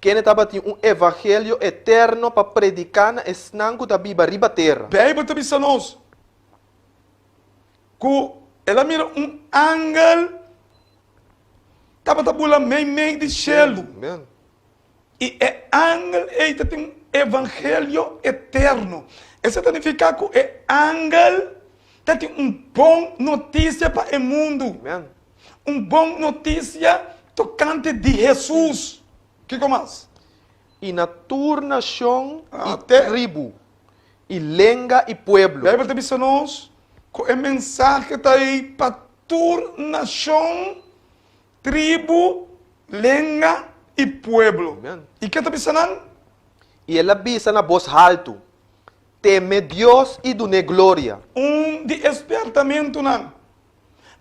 kende tabatin un evangelio eterno pa prediká na esnan ku ta biba riba tera. Beibel ta bisa nos ku el a mira un angel tabata bula meimei di shelu. Amen. I e angel ei ta tin un evangelio eterno. Esei ta nifiká ku e angel ta tin un bon notisia pa e mundu. Amen. Un bon notisia tokante di Hesus. Kiko mas? I na tur nashon i Te. tribu i lenga i pueblo. Beibel ta bisa nos ku e mensahe ta ei pa tur nashon Tribu, lenga i pueblo. Amen. I ke ta bisa nan? I el a bisa na bos haltu, Teme Dios i dun'é gloria. Un di e spièrtamentunan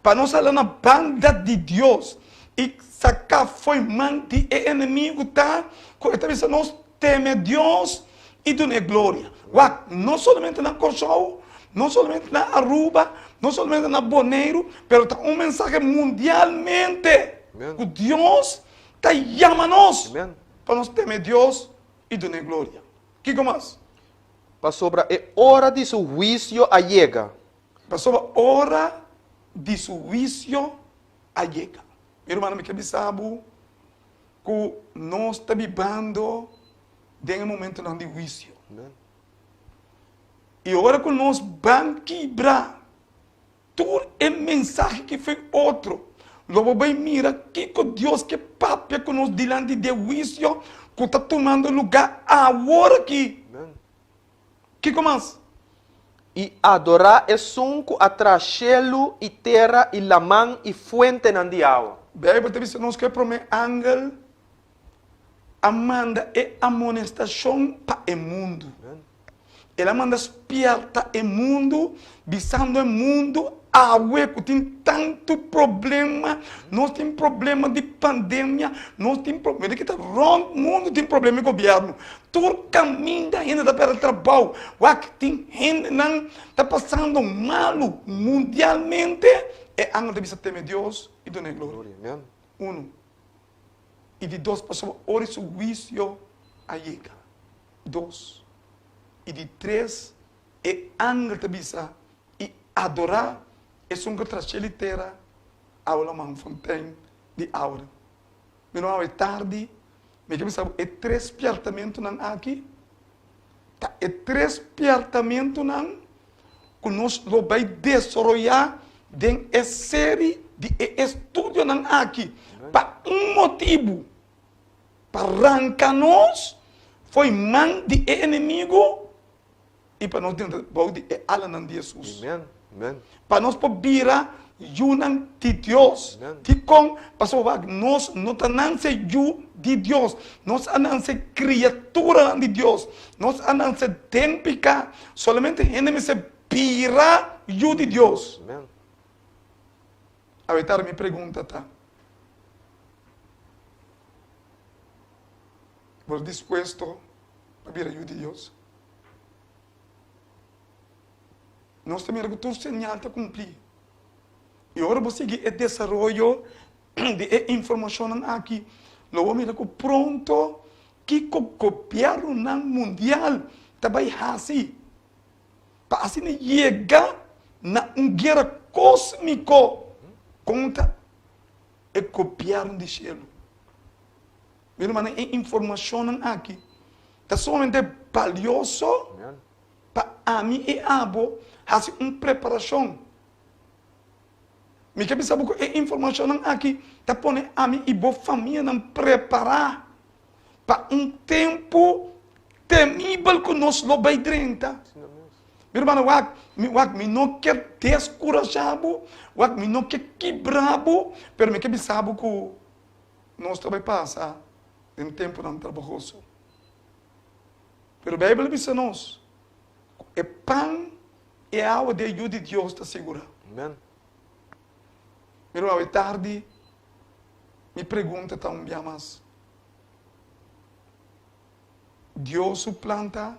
pa nos hala na banda di Dios i saka fo'i man di e enemigu ta ku e ta bisa nos teme Dios i dun'é gloria. Wak, no solamente na Kòrsou, no solamente na Aruba, no solamente na Boneiru, pero ta un mensahe mundialmente ku Dios ta yama nos pa nos teme Dios i dun'é gloria. Kiko mas? Pasobra e ora di su huisio a yega. Pasobra ora di su huisio a yega. Mi rumannan, mi ke bisa bo ku nos ta bibando den e momentonan di huisio. I ora ku nos ban kibra tur e mensahe ki foi otro, lo bo bai mira kiko Dios ke papia ku nos dilanti di e huisio ku ta tumando lugá awor aki. Kiko mas? I adorá esun ku a traha shelu i tera i laman i fuentenan di awa. Beibel ta bisa nos ku e promé angel a manda e amonestashon pa e mundu. El a manda spièrta e mundu, bisando e mundu, Awe ku tin tantu problema, nos tin problema di pandemia, nos tin problema, ki ta rònt mundu tin problema di gobièrnu. Tur kaminda hende ta pèrdè trabou. Wak, tin hendenan ta pasando malu mundialmente. E angel ta bisa teme Dios i dun'é gloria. Unu. I di dos, pasobra ora su huisio a yega. Dos. I di tres, e angel ta bisa, I adorá esun ku tra shel i tera, awa laman fontein di awa. Mi no awe tardi, mi ke bisa bo e tres spièrtamentunan aki ta e tres spièrtamentunan ku nos lo bai desaroyá den e seri di e estudionan aki pa un motibu, pa ranka nos fo'i man di e enemigu i pa nos drenta bou di e alanan di Hesus. Pa nos por bira yunan di Dios. Dikon? Pasobra wak, nos no ta nanse yu di Dios. Nos a nanse kriaturanan di Dios. Nos a nanse den piká. Solamente hende mester bira yu di Dios. Awe tardi mi pregunta ta, Bo ta dispuesto pa bira yu di Dios? Nos ta mira ku tur señal ta kumplí. I ora bo sigui e desaroyo di e informashonnan aki, lo bo mira ku pronto kiko gobièrnunan mundial ta bai hasi pa asina yega na un guera kósmiko kontra e gobièrnu di shelu. Mi rumannan, e informashonnan aki ta sumamente balioso pa ami i abo hasi un preparashon. Mi ke bisa bo ku e informashonnan aki ta pone ami i bo famianan prepará pa un tempu temibel ku nos lo bai drenta. Mi rumannan, wak, mi wak, mi no ke deskurashá bo, wak, mi no ke kibrá bo, pero mi ke bisa bo ku nos ta bai pasa den tempunan trabahoso. Pero Beibel a bisa nos ku e pan E awa di e Yu di Dios ta sigurá. Amen. Mira awe tardi, mi pregunta ta un bia mas. Dios su plan ta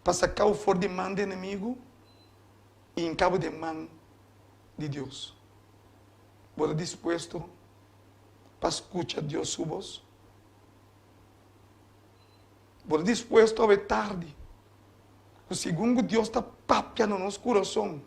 pa sacao for di man di enemigo y hincabo den man di Dios. Bo ta dispuesto pa scucha Dios su bos? Bo ta dispuesto awe tardi ku segun ku Dios ta papia na nos kurason,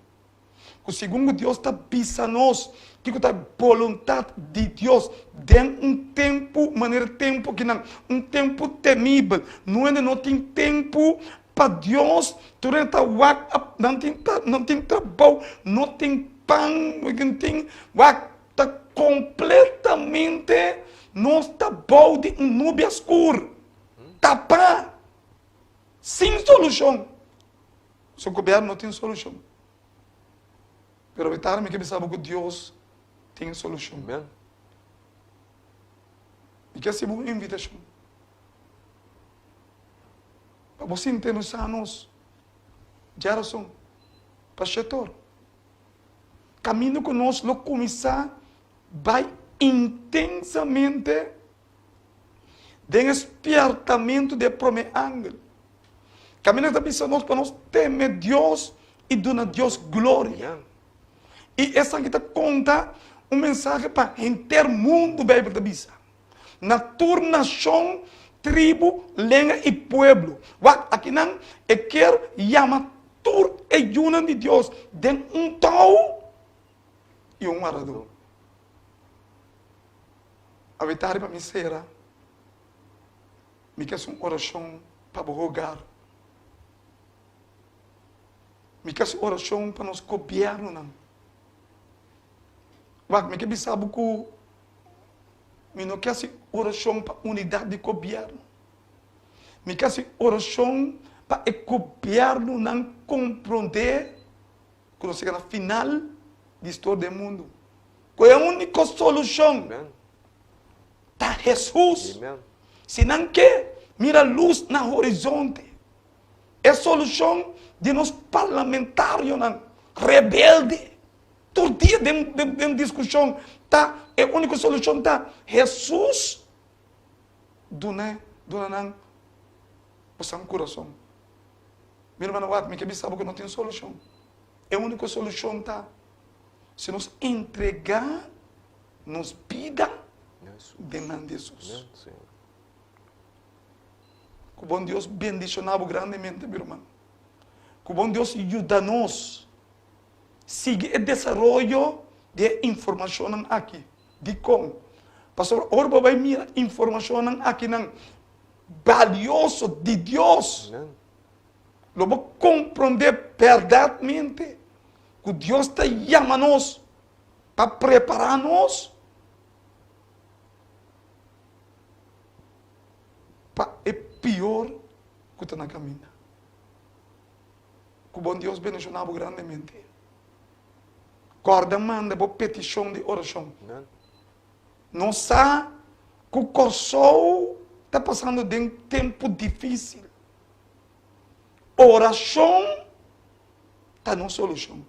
ku segun ku Dios ta bisa nos kiko ta e boluntat di Dios den un tempu manera e tempu akinan, un tempu temibel, nuende no tin tempu pa Dios, tur hende ta wak, nan tin nan tin trabou, no tin pan, no tin wak, ta kompletamente nos ta bou di un nubia skur, tapá. Sin solucion. Su gobierno no tin solucion. Pero awe mi ke bisa bo ku Dios tin e solucion. Amen. Mi ke hasi bo un invitacion. Pa bo sintonisa nos djarason pa shetor. Kaminda ku nos lo kuminsá bai intensamente. Den e spiertamentu di e promé angel, kaminda ta bisa nos pa nos teme Dios i duna Dios gloria. I esaki ta konta un mensahe pa henter mundu, Beibel ta bisa, na tur nashon, tribu, lenga i pueblo. Wak, akinan e kier yama tur e yunan di Dios den un tou i un wardadó. Awe tardi pa mi sera, mi ke hasi un orashon pa bo hogar. Mi ke hasi orashon pa nos gobièrnunan. Wak, mi ke bisa bo ku mi no ke hasi orashon pa unidat di gobièrnu. Mi ke hasi orashon pa e gobièrnunan komprondé ku nos yega na final di historia den mundu, ku e úniko solushon ta Hesus. Si nan ke mira lus na horizonte, e solushon di nos parlamentarionan rebelde tur dia den den diskushon ta e úniko solushon ta Hesus duna duna nan bosan kurason. Mi hermano wak, mi ke bisa bo ku no tin solushon. E úniko solushon ta si nos entregá nos bida den man di Hesus. Ku bon Dios bendishoná bo grandemente, mi ruman. Ku bon Dios yuda nos sigui e desaroyo di e informashonnan aki. Dikon? Pasobra ora bo bai mira informashonnan akinan balioso di Dios, lo bo komprondé bèrdatmente ku Dios ta yama nos pa prepará nos pa e pior ku ta na kaminda. Ku bon Dios bendishoná bo grandemente. Kòrda manda bo petishon di orashon. Nos sa ku Kòrsou ta pasando den tempu difísil. Orashon ta nos solushon.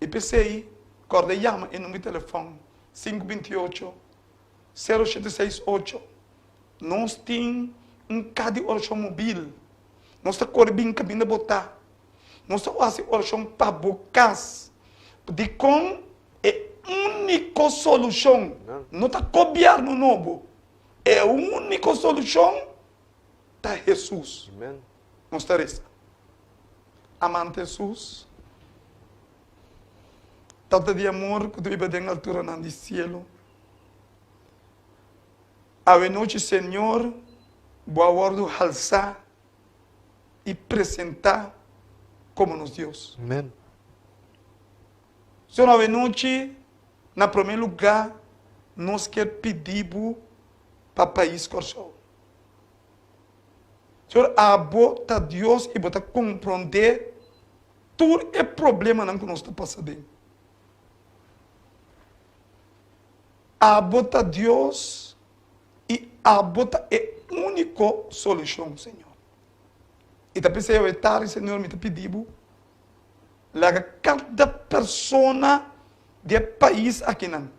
I p'esei kòrda yama e number di telefòn sinku binti ocho, sero shete seis ocho. Nos tin un ka di orashon mobil. Nos ta kore bin kaminda bo ta. Nos ta hasi orashon pa bo kas. Dikon e úniko solushon no ta gobièrnu nobo. E úniko solushon ta Hesus. Nos ta resa. Amante Hesus, Tata di amor ku ta biba den alturanan di sielu. Awenochi Señor bo a wòrdu halsá i presentá komo nos Dios. Amen. Señor awenochi na promé lugá nos kier pidi bo pa pais Kòrsou. Señor abo ta Dios i bo ta komprondé tur e problemanan ku nos ta pasa den. Abo ta Dios i abo ta e úniko solushon, Señor. I ta p'esei awe tardi, Señor, mi ta pidi bo, laga kada persona di e pais akinan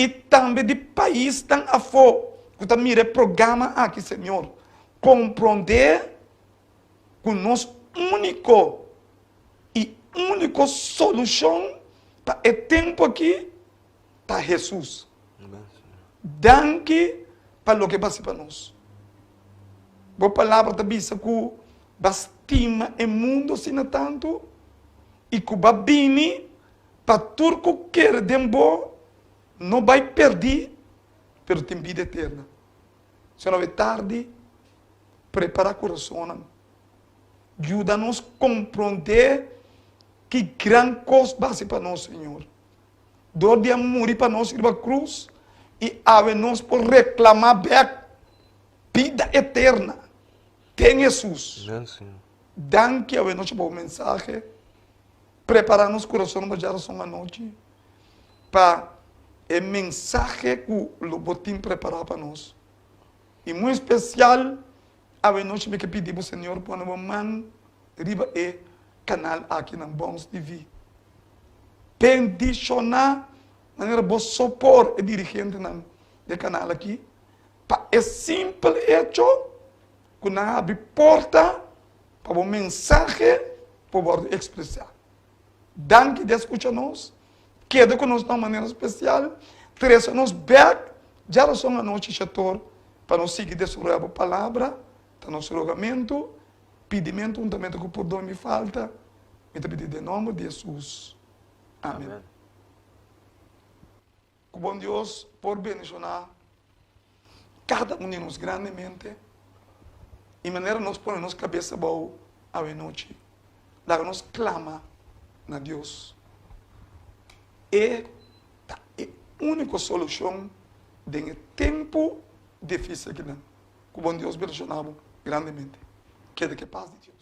i tambe di paisnan afó ku ta mira e programa aki, Señor, komprondé ku nos úniko i úniko solushon pa e tempu aki ta Hesus. Danki pa loke bo hasi pa nos. Bo palabra ta bisa ku bo a stima e mundu asina tantu i ku bo a bini pa tur ku kere den bo no bai pèrdí, pero tin bida eterna. Señor, awe tardi prepará kurasonnan. Yuda nos komprondé ki gran kos bo hasi pa nos, Señor. Dor di a muri pa nos riba krus i awe nos por reklamá bèk bida eterna den Hesus. Danki awe nochi pa bo mensahe. Prepará nos kurasonnan pa djarason anochi pa e mensahe ku lo bo tin prepará pa nos. I muy spesial Awe nochi mi ke pidi bo Señor pone bo man riba e canal aki na Bons TV. Bendiciona manera bo so por e dirigentenan di e canal aki pa e simpel hecho cu nan a habri porta pa bo mensahe por wordo expresa. Danki di a scucha nos. Keda cu nos na un manera special. Trece nos bek djarason anochi Shator pa nos sigui desaroya bo palabra. Ta nos rogamento, pidimento huntamente cu pordon mi falta. Mi ta pidi den nomber di Jesus. Amen. Ku bon Dios por bendishoná kada un di nos grandemente i manera nos pone nos kabes abou awenochi, laga nos klama na Dios. E ta e úniko solushon den e tempu difísil akinan. Ku bon Dios bendishoná bo grandemente. Keda ku e pas di Dios.